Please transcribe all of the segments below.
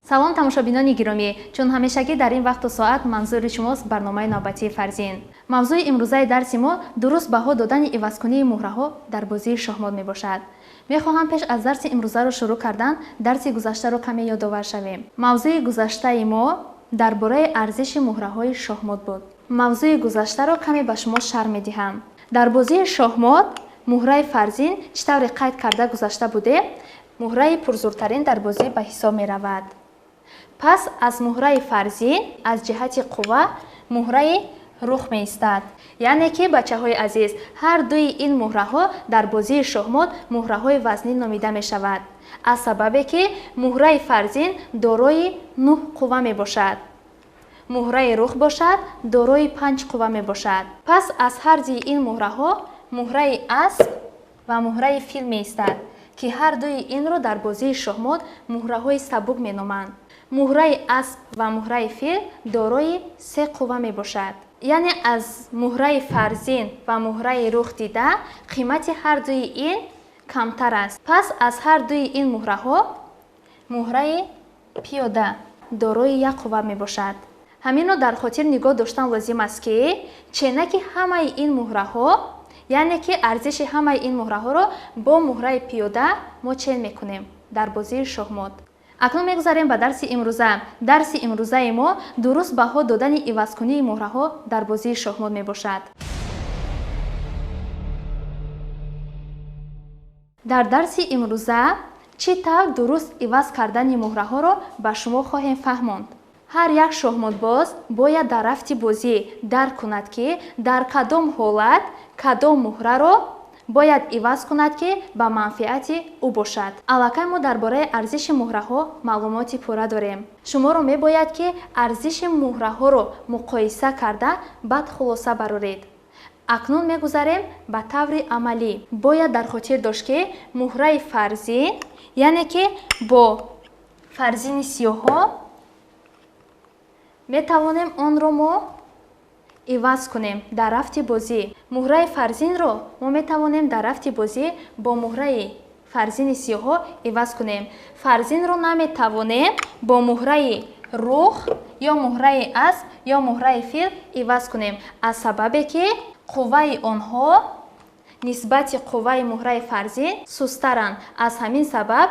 Салом, тамошобинони гиромӣ! Чун ҳамешагӣ дар ин вақту соат манзури шумост барномаи навбатии Фарзин. Мавзӯи имрӯзаи дарси мо дуруст баҳо додани ивазкунии муҳраҳо дар бозии шоҳмот мебошад. Мехоҳам пеш аз дарси имрӯзаро шурӯъ кардан дарси гузаштаро каме ёдовар шавем. Мавзӯи гузаштаи мо дар бораи арзиши муҳраҳои шоҳмот буд. Мавзӯи гузаштаро каме ба шумо шарҳ медиҳам. Дар бозии шоҳмот муҳраи фарзин, чӣ тавре қайд карда гузашта будем, муҳраи пурзуртарин дар бозӣ ба ҳисоб меравад. Пас аз муҳраи фарзин аз ҷиҳати қувва муҳраи рух меистад. Яъне ки, бачаҳои азиз, ҳар дуи ин муҳраҳо дар бозии шоҳмот муҳраҳои вазнин номида мешавад, аз сабабе ки муҳраи фарзин дорои 9 қувва мебошад, муҳраи рух бошад дорои 5 қувва мебошад. Пас аз ҳар дуи ин муҳраҳо муҳраи асп ва муҳраи фил меистад, ки ҳар дуи инро дар бозии шоҳмот муҳраҳои сабук меноманд. Муҳраи асп ва муҳраи фил дорои 3 қувва мебошад. Яъне аз муҳраи фарзин ва муҳраи рух дида қимати ҳар дуи ин камтар аст. Пас аз ҳар дуи ин муҳраҳо муҳраи пиёда дорои 1 қувва мебошад. Ҳаминро дар хотир нигоҳ доштан лозим аст, ки ченаки ҳамаи ин муҳраҳо, яъне ки арзиши ҳамаи ин муҳраҳоро бо муҳраи пиёда мо чен мекунем дар бозии шоҳмот. Акнун мегузарем ба дарси имрӯза. Дарси имрӯзаи мо дуруст баҳо додани ивазкунии муҳраҳо дар бозии шоҳмот мебошад. Дар дарси имрӯза чӣ тавр дуруст иваз кардани муҳраҳоро ба шумо хоҳем фаҳмонд. Ҳар як шоҳмотбоз бояд дар рафти бозӣ дарк кунад, ки дар кадом ҳолат кадом муҳраро бояд иваз кунад, ки ба манфиати ӯ бошад. Аллакай мо дар бораи арзиши муҳраҳо маълумоти пурра дорем. Шуморо мебояд, ки арзиши муҳраҳоро муқоиса карда баъд хулоса бароред. Акнун мегузарем ба таври амалӣ. Бояд дар хотир дошт, ки муҳраи фарзин, яъне ки бо фарзини сиёҳҳо метавонем онро мо иваз кунем дар рафти бозӣ. Муҳраи фарзинро мо метавонем дар рафти бозӣ бо муҳраи фарзини сиёҳҳо иваз кунем. Фарзинро наметавонем бо муҳраи рух ё муҳраи асп ё муҳраи фил иваз кунем, аз сабабе ки қувваи онҳо нисбати қувваи муҳраи фарзин сустаранд. Аз ҳамин сабаб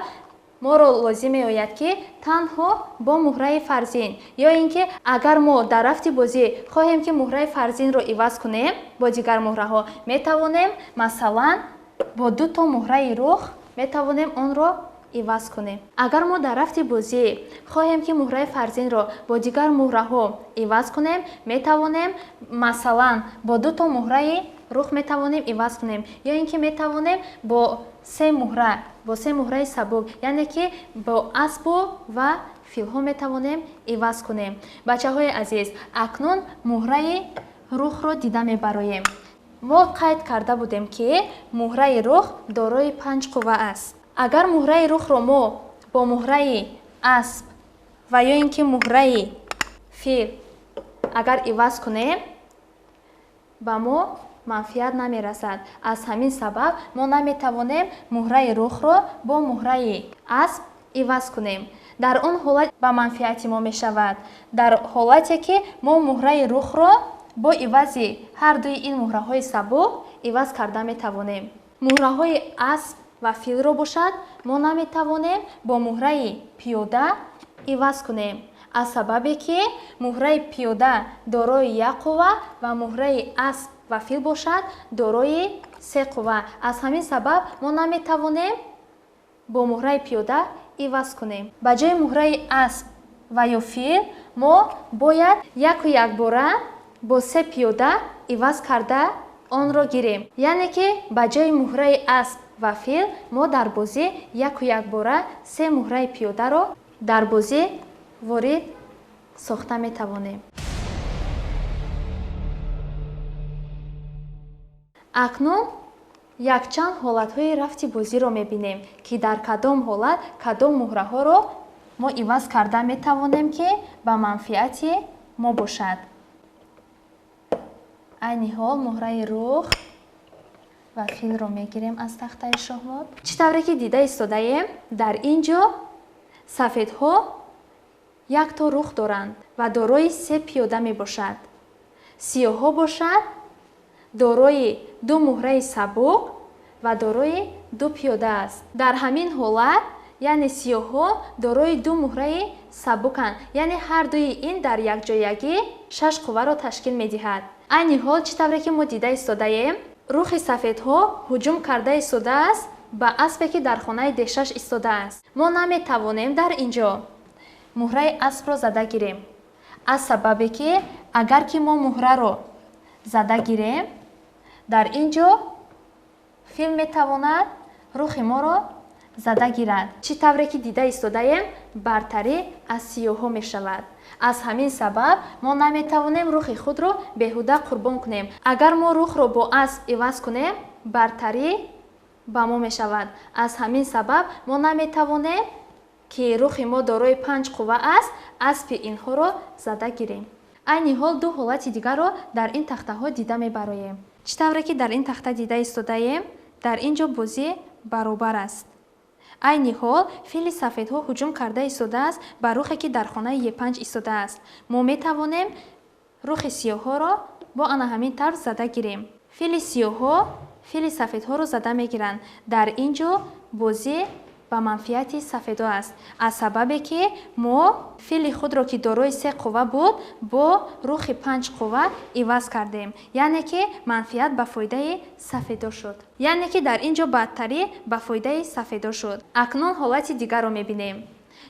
моро лозим меояд, ки танҳо бо муҳраи фарзин, ё ин ки агар мо дар рафти бозӣ хоҳем, ки муҳраи фарзинро иваз кунем бо дигар муҳраҳо, метавонем масалан бо дуто муҳраи рух метавонем онро иваз кунем. Агар мо дар рафти бозӣ хоҳем, ки муҳраи фарзинро бо дигар муҳраҳо иваз кунем, метавонем масалан бо дуто муҳраи рух метавонем иваз кунем, ё ин ки метавонем бо се муҳра, бо се муҳраи сабук, яъне ки бо аспу ва филҳо метавонем иваз кунем. Бачаҳои азиз, акнун муҳраи рухро дида мебароем. Мо қайд карда будем, ки муҳраи рух дорои 5 қувва аст. Агар муҳраи рухро мо бо муҳраи асп ва ё ин ки муҳраи фил агар иваз кунем, ба мо манфиат намерасад. Аз ҳамин сабаб мо наметавонем муҳраи рухро бо муҳраи асп иваз кунем. Дар он ҳолат ба манфиати мо мешавад, дар ҳолате ки мо муҳраи рухро бо ивази ҳар дуи ин муҳраҳои сабук иваз карда метавонем. Муҳраҳои асп ва филро бошад мо наметавонем бо муҳраи пиёда иваз кунем, аз сабабе ки муҳраи пиёда дорои 1 қувва ва муҳраи асп ва фил бошад дорои 3 қувва. Аз ҳамин сабаб мо наметавонем бо муҳраи пиёда иваз кунем. Ба ҷои муҳраи асп ва ё фил мо бояд яку якбора бо 3 пиёда иваз карда онро гирем. Яъне ки ба ҷои муҳраи асп ва фил мо дар бозӣ яку якбора 3 муҳраи пиёдаро дар бозӣ ворид сохта метавонем. Акнун якчанд ҳолатҳои рафти бозиро мебинем, ки дар кадом ҳолат кадом муҳраҳоро мо иваз карда метавонем, ки ба манфиати мо бошад. Айни ҳол муҳраи рух ва филро мегирем аз тахтаи шоҳмот. Чӣ тавре ки дида истодаем, дар ин ҷо сафедҳо якто рух доранд ва дорои се пиёда мебошад. Сиёҳҳо бошад дорои ду муҳраи сабук ва дорои ду пиёда аст. Дар ҳамин ҳолат, яъне сиёҳҳо дорои ду муҳраи сабуканд, яъне ҳар дуи ин дар якҷоягӣ 6 қувваро ташкил медиҳад. Айни ҳол чӣ тавре ки мо дида истодаем, рухи сафедҳо ҳуҷум карда истодааст ба аспе, ки дар хонаи D6 истодааст. Мо наметавонем дар ин ҷо муҳраи аспро зада гирем, аз сабабе ки агар ки мо муҳраро зада гирем, дар ин ҷо фил метавонад рухи моро зада гирад. Чӣ тавре ки дида истодаем, бартарӣ аз сиёҳҳо мешавад. Аз ҳамин сабаб мо наметавонем рухи худро беҳуда қурбон кунем. Агар мо рухро бо асп иваз кунем, бартарӣ ба мо мешавад. Аз ҳамин сабаб мо наметавонем, ки рухи мо дорои 5 қувва аст, аспи инҳоро зада гирем. Айни ҳол ду ҳолати дигарро дар ин тахтаҳо дида мебароем. Чӣ тавре ки дар ин тахта дида истодаем, дар ин ҷо бозӣ баробар аст. Айни ҳол фили сафедҳо ҳуҷум карда истодааст ба рухе, ки дар хонаи Е5 истодааст. Мо метавонем рухи сиёҳҳоро бо ана ҳамин тарз зада гирем. Фили сиёҳҳо фили сафедҳоро зада мегиранд. Дар ин ҷо бозӣ ба манфиати сафедҳо аст, аз сабабе ки мо фили худро, ки дорои 3 қувва буд, бо рухи 5 қувва иваз кардем, яъне ки манфиат ба фоидаи сафедҳо шуд. Яъне ки дар ин ҷо бадтарӣ ба фоидаи сафедҳо шуд. Акнун ҳолати дигарро мебинем.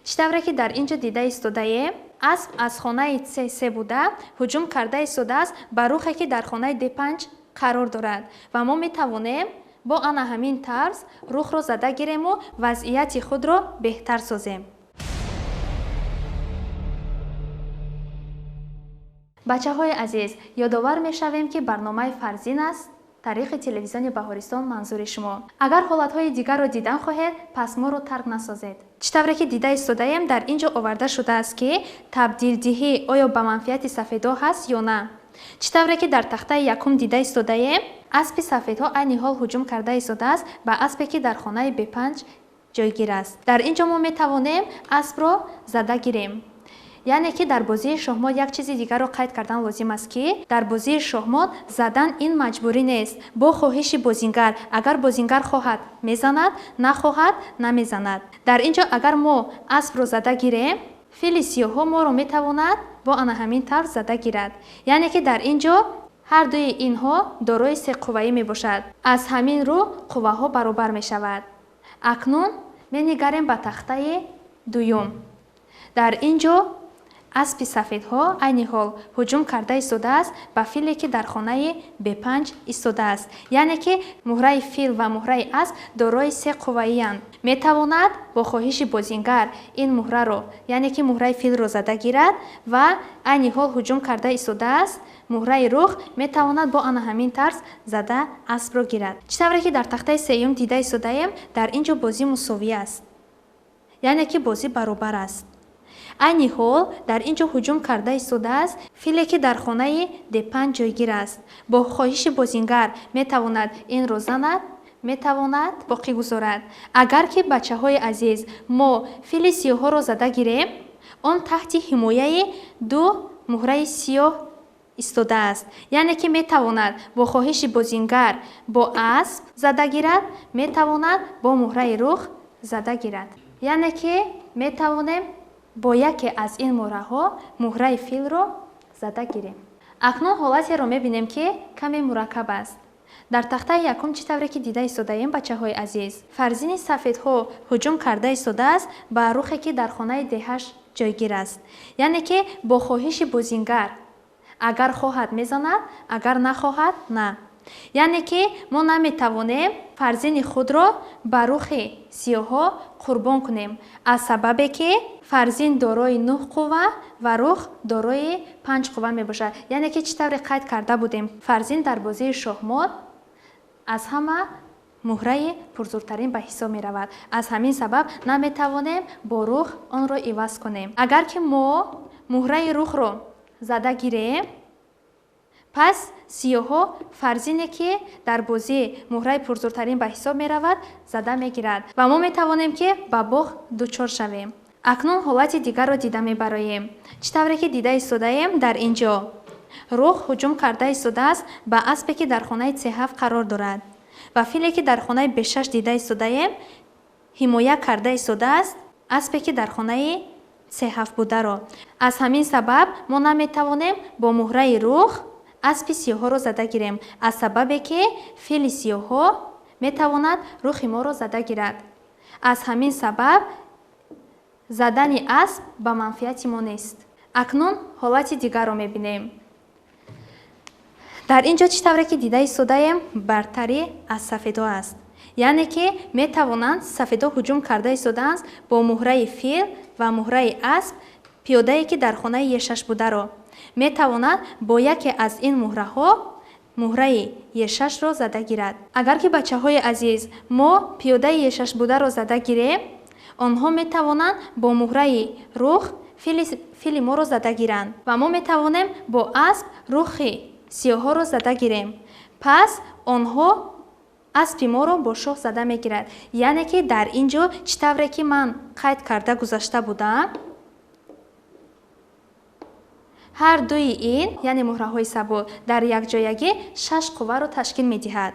Чӣ тавре ки дар ин ҷо дида истодаем, асп аз хонаи С3 буда ҳуҷум карда истодааст ба рухе, ки дар хонаи Д5 қарор дорад, ва мо метавонем бо ана ҳамин тарз рухро зада гирему вазъияти худро беҳтар созем. Бачаҳои азиз, ёдовар мешавем, ки барномаи Фарзин аст таърихи телевизиони Баҳористон манзури шумо. Агар ҳолатҳои дигарро дидан хоҳед, пас моро тарк насозед. Чӣ тавре ки дида истодаем, дар ин ҷо оварда шудааст, ки табдилдиҳӣ оё ба манфиати сафедҳо ҳаст ё на. Чӣ тавре ки дар тахтаи якум дида истодаем, аспи сафедҳо айни ҳол ҳуҷум карда истодааст ба аспе, ки дар хонаи Б5 ҷойгир аст. Дар ин ҷо мо метавонем аспро зада гирем. Яъне ки дар бозии шоҳмот як чизи дигарро қайд кардан лозим аст, ки дар бозии шоҳмот задан ин маҷбурӣ нест. Бо хоҳиши бозингар, агар бозингар хоҳад мезанад, нахоҳад намезанад. Дар ин ҷо агар мо аспро зада гирем, фили сиёҳҳо моро метавонад бо ана ҳамин тавр зада гирад. Яъне ки дар ин ҷо ҳар дуи инҳо дорои се қувваӣ мебошад. Аз ҳамин рӯ қувваҳо баробар мешавад. Акнун менигарем ба тахтаи дуюм. Дар ин ҷо аспи сафедҳо айни ҳол ҳуҷум карда истодааст ба филе, ки дар хонаи Б5 истодааст. Яъне ки муҳраи фил ва муҳраи асп дорои се қувваиянд. Метавонад бо хоҳиши бозингар ин муҳраро, яъне ки муҳраи филро зада гирад ва айни ҳол ҳуҷум карда истодааст. Муҳраи рух метавонад бо ана ҳамин тарз зада аспро гирад. Чӣ тавре ки дар тахтаи сеюм дида истодаем, дар ин ҷо бозӣ мусовӣ аст, яъне ки бозӣ баробар аст. Айни ҳол дар ин ҷо ҳуҷум карда истодааст филе, ки дар хонаи Д5 ҷойгир аст. Бо хоҳиши бозингар метавонад инро занад, метавонад боқӣ гузорад. Агар ки бачаҳои азиз мо фили сиёҳҳоро зада гирем, он таҳти ҳимояи ду муҳраи сиёҳ истодааст. Яъне ки метавонад бо хоҳиши бозингар бо асп зада гирад, метавонад бо муҳраи рух зада гирад. Яъне ки метавонем бо яке аз ин муҳраҳо муҳраи филро зада гирем. Акнун ҳолатеро мебинем, ки каме мураккаб аст. Дар тахтаи якум чӣ тавре ки дида истодаем, бачаҳои азиз, фарзини сафедҳо ҳуҷум карда истодааст ба рухе, ки дар хонаи Д8 ҷойгир аст. Яъне ки бо хоҳиши бозингар, агар хоҳад мезанад, агар нахоҳад на. Яъне ки мо наметавонем фарзини худро ба рухи сиёҳҳо қурбон кунем, аз сабабе ки фарзин дорои 9 қувва ва рух дорои 5 қувва мебошад. Яъне ки чӣ тавре қайд карда будем, фарзин дар бозии шоҳмот аз ҳама муҳраи пурзуртарин ба ҳисоб меравад. Аз ҳамин сабаб наметавонем бо рух онро иваз кунем. Агар ки мо муҳраи рухро зада гирем, пас сиёҳҳо фарзине, ки дар бозӣ муҳраи пурзуртарин ба ҳисоб меравад, зада мегирад ва мо метавонем, ки ба боғ дучор шавем. Акнун ҳолати дигарро дида мебароем. Чӣ тавре ки дида истодаем, дар ин ҷо рух ҳуҷум карда истодааст ба аспе, ки дар хонаи С7 қарор дорад, ва филе, ки дар хонаи Б6 дида истодаем, ҳимоя карда истодааст аспе, ки дар хонаи С7 бударо. Аз ҳамин сабаб мо наметавонем бо муҳраи рух аспи сиёҳҳоро зада гирем, аз сабабе ки фили сиёҳҳо метавонад рухи моро зада гирад. Аз ҳамин сабаб задани асп ба манфиати мо нест. Акнун ҳолати дигарро мебинем. Дар ин ҷо чӣ тавре ки дида истодаем, бартарӣ аз сафедҳо аст. Яъне ки метавонанд сафедҳо ҳуҷум карда истодаанд бо муҳраи фил ва муҳраи асп пиёдае, ки дар хонаи Е6 бударо. Метавонад бо яке аз ин муҳраҳо муҳраи Е6-ро зада гирад. Агар ки бачаҳои азиз мо пиёдаи Е6 бударо зада гирем, онҳо метавонанд бо муҳраи рух фили моро зада гиранд ва мо метавонем бо асп рухи сиёҳҳоро зада гирем. Пас онҳо аспи моро бо шоҳ зада мегирад. Яъне ки дар ин ҷо чӣ тавре ки ман қайд карда гузашта будам, ҳар дуи ин, яъне муҳраҳои сабук, дар якҷоягӣ 6 қувваро ташкил медиҳад.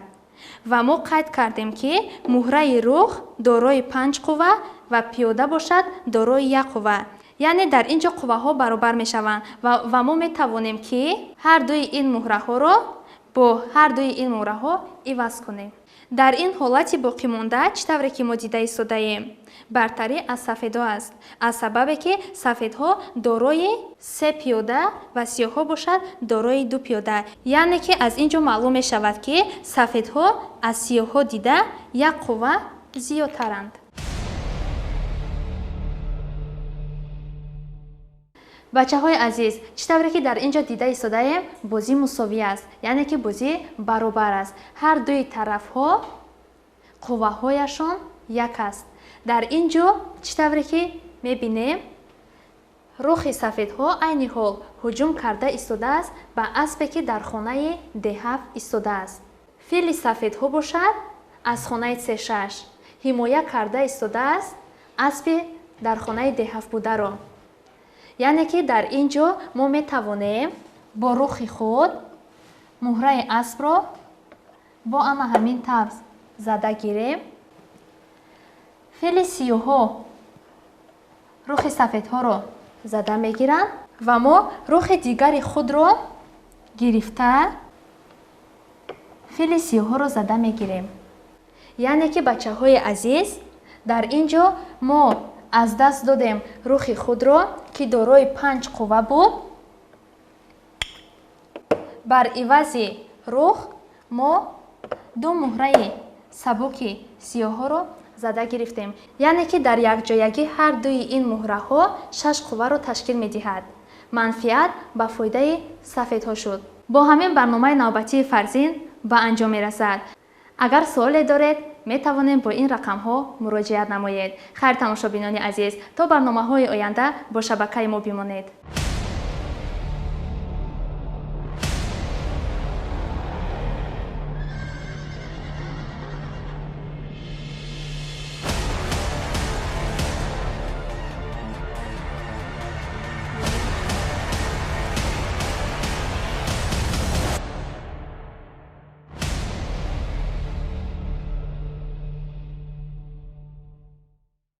Ва мо қайд кардем, ки муҳраи рух дорои 5 қувва ва пиёда бошад дорои 1 қувва. Яъне дар ин ҷо қувваҳо баробар мешаванд ва мо метавонем, ки ҳар дуи ин муҳраҳоро бо ҳар дуи ин муҳраҳо иваз кунем. Дар ин ҳолати боқимонда, чӣ тавре ки мо дида истодаем, бартарӣ аз сафедҳо аст, аз сабабе ки сафедҳо дорои 3 пиёда ва сиёҳҳо бошад дорои 2 пиёда. Яъне ки аз ин ҷо маълум мешавад, ки сафедҳо аз сиёҳҳо дида як қувва зиёдтаранд. Бачаҳои азиз, чӣ тавре ки дар ин ҷо дида истодаем, бозӣ мусовӣ аст, яъне ки бозӣ баробар аст. Ҳар дуи тарафҳо қувваҳояшон як аст. Дар ин ҷо чӣ тавре ки мебинем, рухи сафедҳо айни ҳол ҳуҷум карда истодааст ба аспе, ки дар хонаи Д7 истодааст. Фили сафедҳо бошад аз хонаи С6 ҳимоя карда истодааст аспи дар хонаи Д7 бударо. Яъне ки дар ин ҷо мо метавонем бо рухи худ муҳраи аспро бо ана ҳамин тавр зада гирем. Фили сиёҳҳо рухи сафедҳоро зада мегиранд ва мо рухи дигари худро гирифта фили сиёҳҳоро зада мегирем. Яъне ки бачаҳои азиз, дар ин ҷо мо аз даст додем рухи худро, ки дорои 5 қувва буд. Бар ивази рух мо 2 муҳраи сабуки сиёҳҳоро зада гирифтем. Яъне ки дар якҷоягӣ ҳар дуи ин муҳраҳо 6 қувваро ташкил медиҳад. Манфиат ба фоидаи сафедҳо шуд. Бо ҳамин барномаи навбатии Фарзин ба анҷом мерасад. Агар суоле доред, метавонем бо ин рақамҳо муроҷиат намоед. Хайр, тамошобинони азиз, то барномаҳои оянда бо шабакаи мо бимонед.